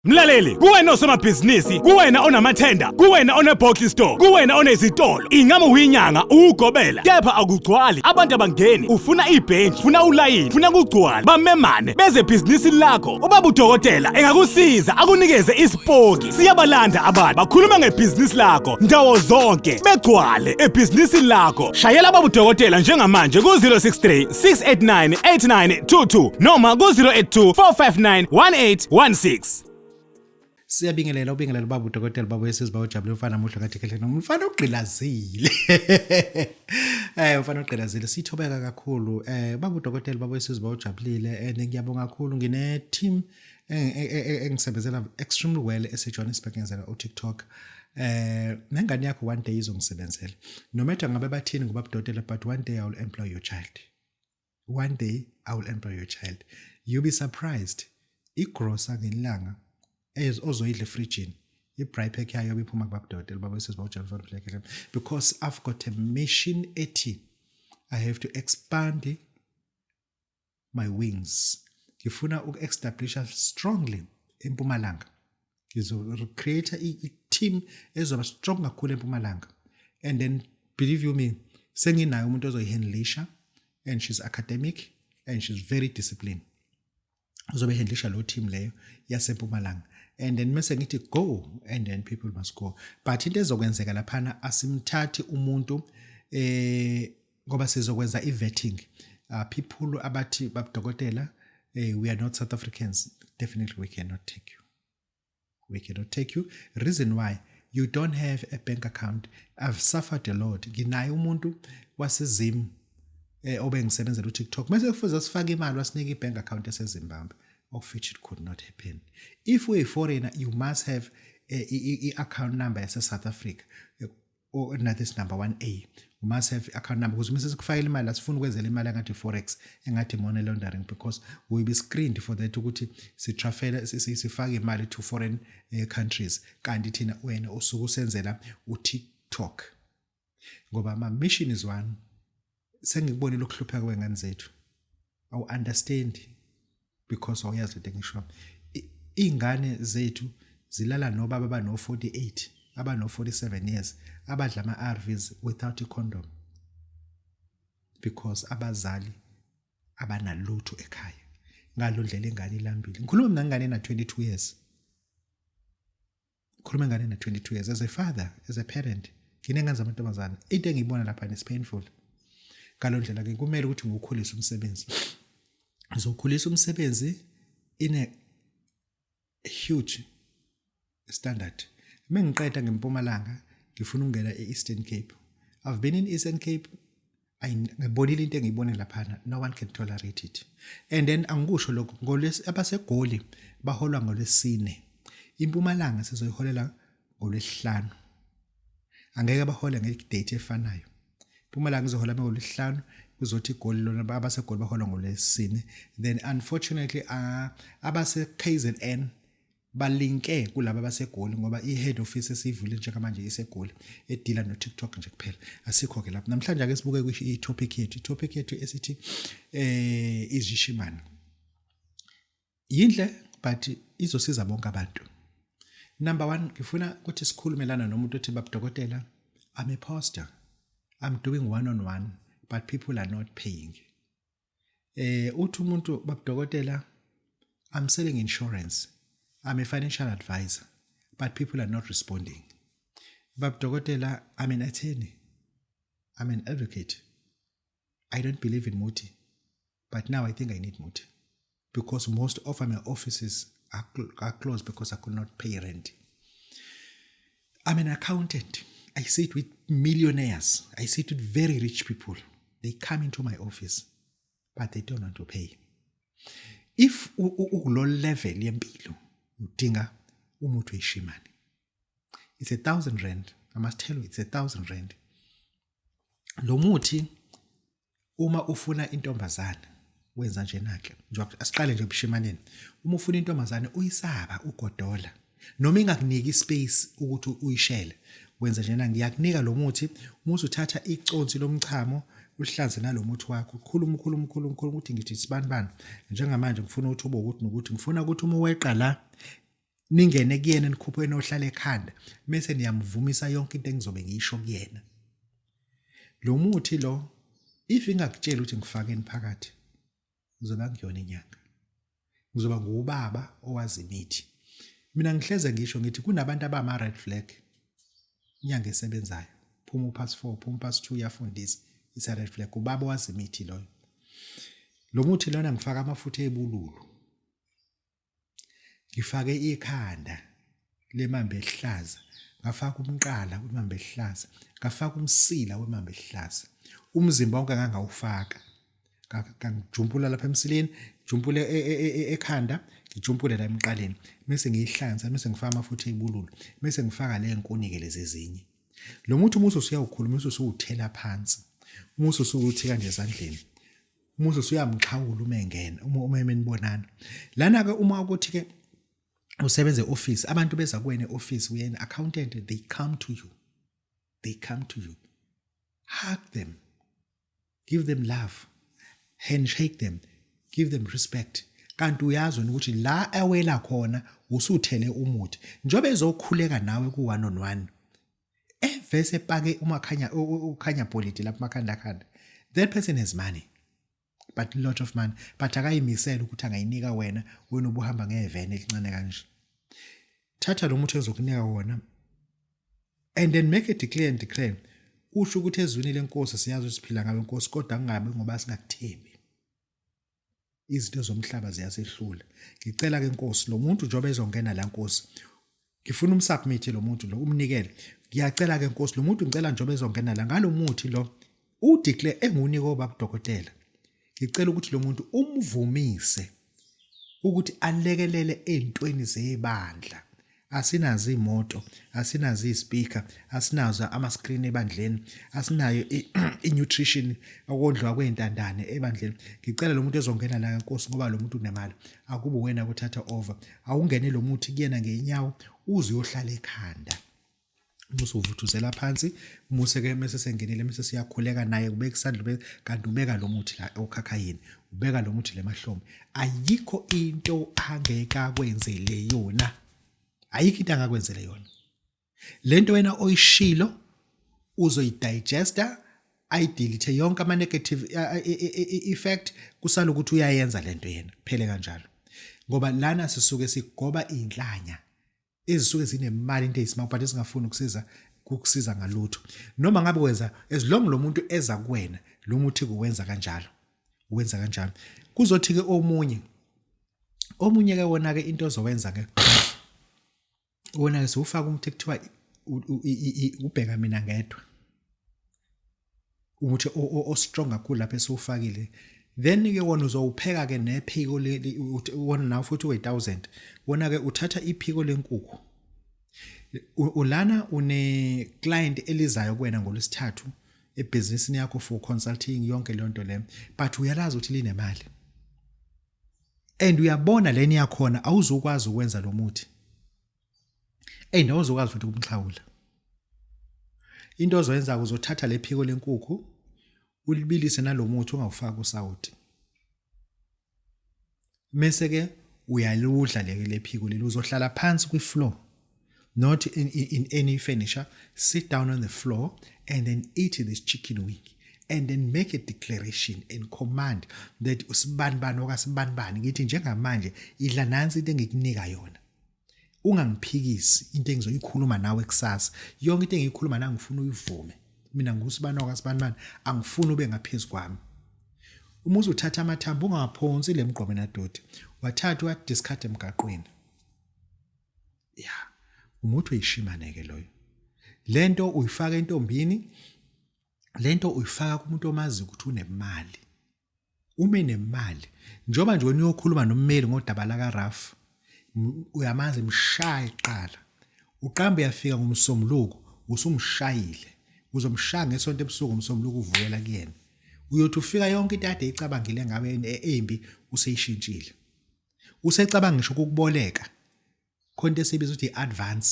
Mlaleli, kuwena osomabhizinisi, kuwena onamathenda, kuwena one-bottle store, kuwena onezitolo, ingabe uyinyanga, uwugobela, kepha akugcwali, abantu abangeni, ufuna ibhentshi, ufuna ulayini, ufuna kugcwale, bamemane, beze ebhizinisini lakho. Ubaba udokotela engakusiza akunikeze isipoki. Siyabalanda abantu, bakhuluma ngebhizinisi lakho ndawo zonke, begcwale ebhizinisini lakho. Shayela baba udokotela njengamanje ku-063 689 8922 noma ku-082 459 1816. Siyabingelela, ubingelela ubaba udokotela, baba wesizwe, baba ujabule, umfana muhle ngathi khehle, umfana ogqilazile. Umfana ogqilazile, sithobeka kakhulu. Baba udokotela, baba wesizwe, baba ujabulile, and ngiyabonga kakhulu, ngine team engisebenzela extremely well ese Johannesburg, ngenzela uTikTok. Nengane yakho one day izongisebenzela. No matter ngabe bathini ngoba udokotela, but one day I will employ your child. One day I will employ your child. You'll be surprised. Igrosa ngelanga ozoyidla efrijini, i-braai pack yayo iphuma kubabudokotela, baba wesizwe, bawujabule, because I've got a mission ethi I have to expand my wings. Ngifuna uku-establisha strongly eMpumalanga. Ngizo-create i-team ezoba strong kakhulu eMpumalanga, and then, believe you me, senginayo umuntu ozoyihandlisha, and she's academic and she's very disciplined. Uzobe handlisha lo team leyo yaseMpumalanga, and then mase ngithi go, and then people must go. But into ezokwenzeka laphana, asimthathi umuntu ngoba sizokwenza i-vetting. People abathi, "Babudokotela, we are not South Africans," definitely we cannot take you. We cannot take you. Reason why, you don't have a bank account. I've suffered a lot. Nginaye umuntu waseZim obengisebenzela uTikTok, mase kufuze sifake imali, wasinika i-bank account yaseZimbabwe, of which it could not happen. If we're a foreigner, you must have i-account number yase-South Africa, or not, this number 1A. You must have account number because mase sikufakela imali, asifuni ukwenzela imali engathi forex, engathi money laundering, because we will be screened for that, ukuthi sitransfer, sifake imali to foreign countries, kanti thina wena usuke usenzela uTikTok. Ngoba my mission is one. Sengikubonile ukuhlupheka kwengane zethu. Awu understand because awuyazi lento engisho. Ingane zethu zilala nobaba abano 48, abano 47 years, abadla ama ARVs without a condom, because abazali abanalutho ekhaya. Ngalondlela ingane ilambile. Ngikhuluma mina ngane na 22 years, ngikhuluma ngane na 22 years. As a father, as a parent, nginengane zamantombazana. Into engiyibona lapha is painful. Ngalondlela ke kumele ukuthi ngiwukhulise umsebenzi. Ngizokhulisa umsebenzi in a huge standard. Mengiqeda ngempumalanga, ngifuna ukungena e-Eastern Cape. I've been in Eastern Cape, ngibonile into engiyibone laphana. No one can tolerate it. And then angikusho lokho ngolesi, abaseGoli baholwa ngolwesine, impumalanga sizoyiholela ngolwesihlanu. Angeke bahole ngedate efanayo. Impumalanga izohola ngolwesihlanu, kuzothi iGoli lona, abaseGoli bahola ngolwesine. Then unfortunately abase KZN balinke kulaba baseGoli, ngoba i-head office esiyivule njengamanje iseGoli, edila no-TikTok nje kuphela. Asikho ke lapho namhlanje. Ake sibuke i-topic yethu. I-topic yethu esithi izishimane yinhle, but izosiza bonke abantu. Number 1, ngifuna ukuthi sikhulume lana nomuntu othi, "Babudokotela, I'm a pastor, I'm doing one on one, but people are not paying." Uthi umuntu, "Babudokotela, I'm selling insurance, I'm a financial advisor, but people are not responding. Babudokotela, I'm an attorney, I'm an advocate. I don't believe in muti, but now I think I need muti because most of my offices are closed because I could not pay rent. I'm an accountant. I sit with millionaires. I sit with very rich people. They come into my office, but they don't want to pay." If ukulo level yempilo, udinga umuthi weshimane. It's R1,000. I must tell you, it's R1,000. Lo muthi, uma ufuna intombazana, wenza nje nake nje. Asiqale nje ebushimaneni. Uma ufuna intombazane, uyisaba ugodola noma ingakuniki ispace ukuthi uyishele, wenza njena: ngiyakunika lo muthi. Uma uthatha iconsi lomchamo, uhlanze nalomuthi wakho, khuluma, khuluma, khuluma, khuluma, ukuthi ngithi sibani bani, njengamanje ngifuna ukuthi ube ukuthi nokuthi, ngifuna ukuthi uma weqa la Ningene kuyena nikhuphe nohlala ekhanda bese niyamvumisa yonke into engizobe ngiyisho kuyena. Lo muthi lo if ingakutsheli ukuthi ngifakeni phakathi ngizoba ngiyona inyanga. Ngizoba ngubaba owazi imithi. Mina ngihleze ngisho ngithi kunabantu abama red flag. Inyanga esebenzayo. Phuma upass 4, phuma upass 2 uyafundisa. It's a red flag. Ubaba owazi imithi loyo. Lo muthi lona ngifaka amafutha ebululu. Ngifake ikhanda lemamba ehlaza, ngafaka umqala wemamba ehlaza, ngafaka umsila wemamba ehlaza. Umzimba wonke ngangawufaka. Ngijumpula lapha emsileni, ngijumpule e, e, e, ekhanda, ngijumpule la emqaleni. Mese ngiyihlanza, mese ngifaka amafutha ebululu, mese ngifaka le nkunike lezi ezinye. Lo muthi uma usuyawukhuluma usuwuthela phansi. Uma usuwuthi kanje ezandleni. Umuzi usuyamxhawula uma engena uma emenibonana. Lana ke uma ukuthi ke usebenza e-office abantu beza kuwena e-office uyena accountant they come to you. They come to you. Hug them. Give them love. Handshake them. Give them respect. Kanti uyazi wena ukuthi la awela khona usuthele umuthi. Njengoba ezokhuleka nawe ku one on one. Evese epake umakhanya ukhanya bholidi lapha makhanda khanda. That person has money. But lot of money. But akayimisele ukuthi angayinika wena wena ubuhamba ngevene elincane kanje. Thatha lo muthi ezokunika wona and then make a declare and declare usho ukuthi ezwini lenkosi siyazi siphila ngawe nkosi kodwa kungabi ngoba singakuthembi izinto zomhlaba ziyasehlula ngicela ke nkosi lo muntu njengoba ezongena la nkosi ngifuna umsubmit lo muntu lo umnikele ngiyacela ke nkosi lo muntu ngicela njengoba ezongena la ngalomuthi lo udeclare engunike obaba udokotela ngicela ukuthi lo muntu umvumise ukuthi alekelele ezintweni zebandla asinazo imoto asinazo izpeaker asinazo ama screen ebandleni asinayo i-nutrition okondliwa kwezintandane ebandleni ngicela lo muntu ezongena la nkosi ngoba lo muntu unemali akube wena kuthatha over awungene lo muthi kuyena ngeenyawo uze uyohlala ekhanda musu uvuthuzela phansi muse ke mase sengenile mase siyakhuleka naye ubeka isandla kanti ubeka lo muthi la okhakhayini ubeka lo muthi lemahlombe ayikho into angeke akwenzele yona ayikho into angakwenzele yona lento wena oyishilo uzoyidigesta ayidelete yonke ama negative effect kusala ukuthi uyayenza lento yena phele kanjalo ngoba lana sisuke sigoba inhlanya ezisuke zinemali into eyisimanga but ezingafuni ukusiza kukusiza ngalutho noma ngabe wenza as long lo muntu eza kuwena lo muthi kuwenza kanjalo wenza kanjalo kuzothi ke omunye omunye ke wona ke into ozowenza ke wona ke siwufaka umuthi kuthiwa ubheka mina ngedwa umuthi o strong kakhulu lapha esiwufakile then ke wona uzowupheka ke nephiko wona nawo futhi we 1000 wona ke uthatha iphiko lenkukhu ulana une client elizayo kuwena ngolwesithathu ebhizinisini yakho for consulting yonke leyo nto leyo but uyalazi ukuthi linemali and uyabona leni yakhona awuzukwazi ukwenza lo muthi and awuzukwazi futhi ukumxhawula into ozoyenza uzothatha lephiko lenkukhu ulibilise nalomuthi ungawufaki usawoti mese ke uyaludla leke lephiko leli uzohlala phansi kwi floor not in any furniture sit down on the floor and then eat this chicken wing and then make a declaration and command that usibanibani okasibanibani ngithi njengamanje idla nansi into engikunika yona ungangiphikisi into engizoyikhuluma nawe kusasa yonke into engiyikhuluma nawe ngifuna uyivume mina ngusibani wakasibanibani angifuni ube ngaphezu kwami uma uzothatha amathambo ungaphonsi le mgqomo nadoti wathatha wadiscard emgaqweni ya umuthi uyishimane ke loyo lento uyifaka entombini lento uyifaka kumuntu omazi ukuthi unemali ume nemali njengoba nje wena uyokhuluma nommeli ngodaba laka Raf uyamazi mshaye kuqala uqamba uyafika ngomsombuluko usumshayile uzomshaya ngesonto ebusuku umsombuluko uvukela kuyena uyothi ufika yonke into ade icabangile ngawe embi useyishintshile usecabanga ngisho ukukuboleka khona into esibiza ukuthi i-advance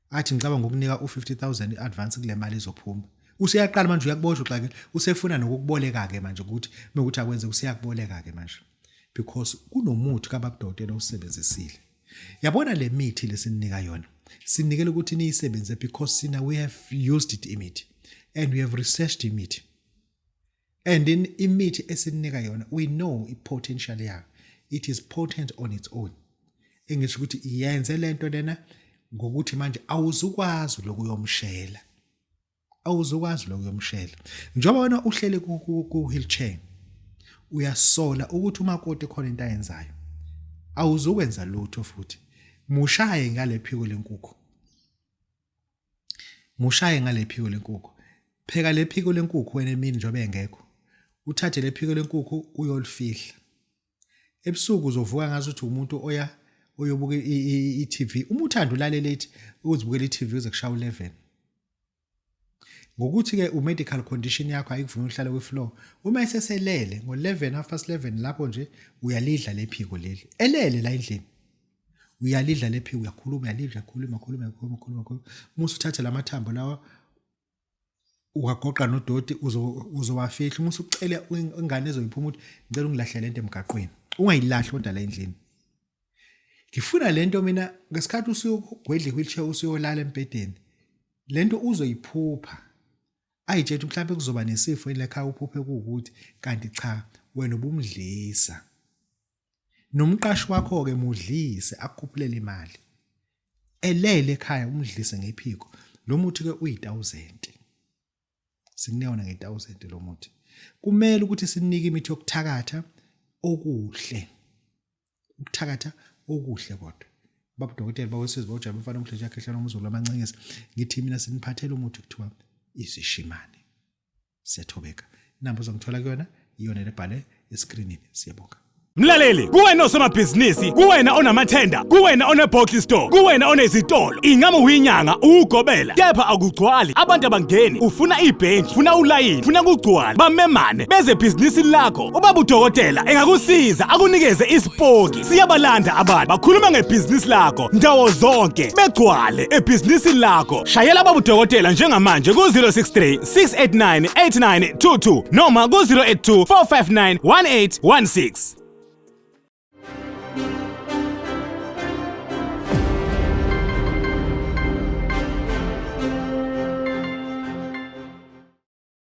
athi ngicabanga ukunika u-50000 i-advance kule mali ezophuma useyaqala manje uyakuboshwa uxakile usefuna nokukuboleka ke manje ukuthi mekuthi akwenze useyakuboleka ke manje because kunomuthi kababudokotela usebenzisile. Yabona le mithi lesinika yona, sinikele ukuthi niyisebenze because sina we have used it imithi and we have researched imithi, and in imithi esinika yona we know i-potential yayo. It is potent on its own. Engisho ukuthi iyenze lento lena ngokuthi manje awuzukwazi lokuyomshela, awuzukwazi lokuyomshela njengoba wena uhlele ku-wheelchair, uyasola ukuthi umakoti khona into ayenzayo, awuzukwenza lutho futhi. Mushaye ngale phiko lenkukhu, mushaye ngale phiko lenkukhu. Pheka le phiko lenkukhu wena emini njengoba engekho, uthathe le phiko lenkukhu uyolifihla. Ebusuku uzovuka ngazi ukuthi umuntu oya oyobuka i-TV. Uma uthanda ulalele ithi uzibukela i-TV uze kushaya u-11. Ngokuthi-ke u-medical condition yakho ayikuvumi uhlale kwi-floor, uma eseselele ngo-11, 11:30 lapho nje, uyalidla lephiko leli elele la endlini, uyalidla lephiko, uyakhuluma, uyalidla, khuluma, khuluma, khuluma, khuluma, khuluma. Uma usuthatha lamathambo lawa uwagoqa nodoti, uzowafihla. Uma usucela ingane ezoyiphuma ukuthi ngicela ungilahlele lento emgaqweni, ungayilahli kodwa la endlini. Ngifuna lento mina ngesikhathi usuyogwedla i-wheelchair, usuyolala embhedeni, lento uzoyiphupha, ayitshela mhlawumbe kuzoba nesifo ekhaya, uphuphe kuwukuthi kanti cha, wena ubumdlisa. Nomqashi wakho-ke mudlise akukhuphulele imali elele ekhaya, umdlise ngephiko. Lo muthi-ke uyi-1000, sikunika wona nge-1000 lo muthi. Kumele ukuthi sinike imithi yokuthakatha okuhle, ukuthakatha okuhle kodwa. Baba udokotela bawesizwe bawujabula umfana omhle nje akhehlana umzulu amancengisa, ngithi mina siniphathele umuthi kuthiwa isishimane. Siyathobeka. Inamba ozongithola kuyona iyona lebhale eskrinini. Siyabonga. Mlaleli, kuwena osomabhizinisi, kuwena onamathenda, kuwena one-bottle store, kuwena onezitolo, ingabe uyinyanga, uwugobela, kepha akugcwali, abantu abangeni, ufuna ibhentshi, funa ulayini, funa kugcwale, bamemane, beze ebhizinisini lakho. Ubaba udokotela engakusiza akunikeze isipoki. Siyabalanda abantu, bakhuluma ngebhizinisi lakho ndawo zonke, begcwale ebhizinisini lakho. Shayela baba udokotela njengamanje ku-063 689 8922 noma ku-082 459 1816.